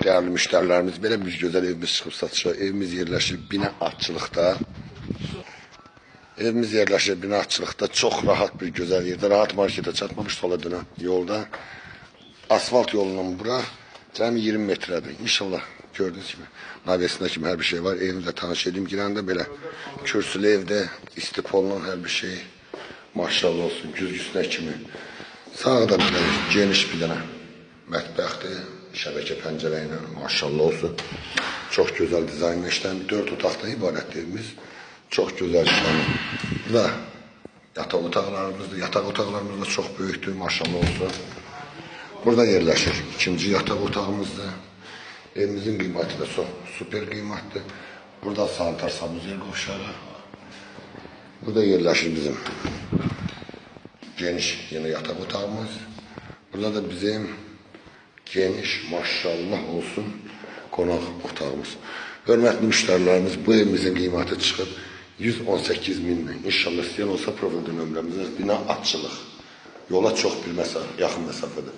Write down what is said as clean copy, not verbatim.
Dəyərli müştərilərimiz, belə bir gözəl evimiz çıxıb satışa. Evimiz yerləşir Binə Atçılıqda. Evimiz yerləşir Binə Atçılıqda. Çox rahat bir gözəl yerdə. Rahat marketə çatmamış sola dönən yolda. Asfalt yolundan bura cəmi 20 metrədir. İnşallah gördüyünüz kimi navesində kimi hər bir şey var. Evimizlə tanış edim. Girəndə belə kürsülü evdə istipolla hər bir şey maşallah olsun güzgüsünə kimi. Sağda belə geniş bir dənə mətbəxdir. Şəbəkə pəncərə ilə maşallah olsun. Çox gözəl dizaynla işlənmiş 4 otaqdan ibarətdir evimiz. Çox gözəl işlənmiş. Burada yataq otaqlarımızdır. Yataq otaqlarımız da çox böyükdür, maşallah olsun. Burada yerləşir ikinci yataq otağımızdır. Evimizin qiyməti də çox super qiymətdir. Burada sanitar sanuzel qovşağı. Burada yerləşir bizim geniş yeni yataq otağımız. Burada da bizim geniş, maşallah olsun qonaq otağımız. Hörmətli müştərilərimiz, bu evimizin qiyməti çıxıb 118 mindən. İnşallah istəyən olsa profildə nömrəmizdə Binə Atçılıq. Yola çox bir məsafə, yaxın məsafədə.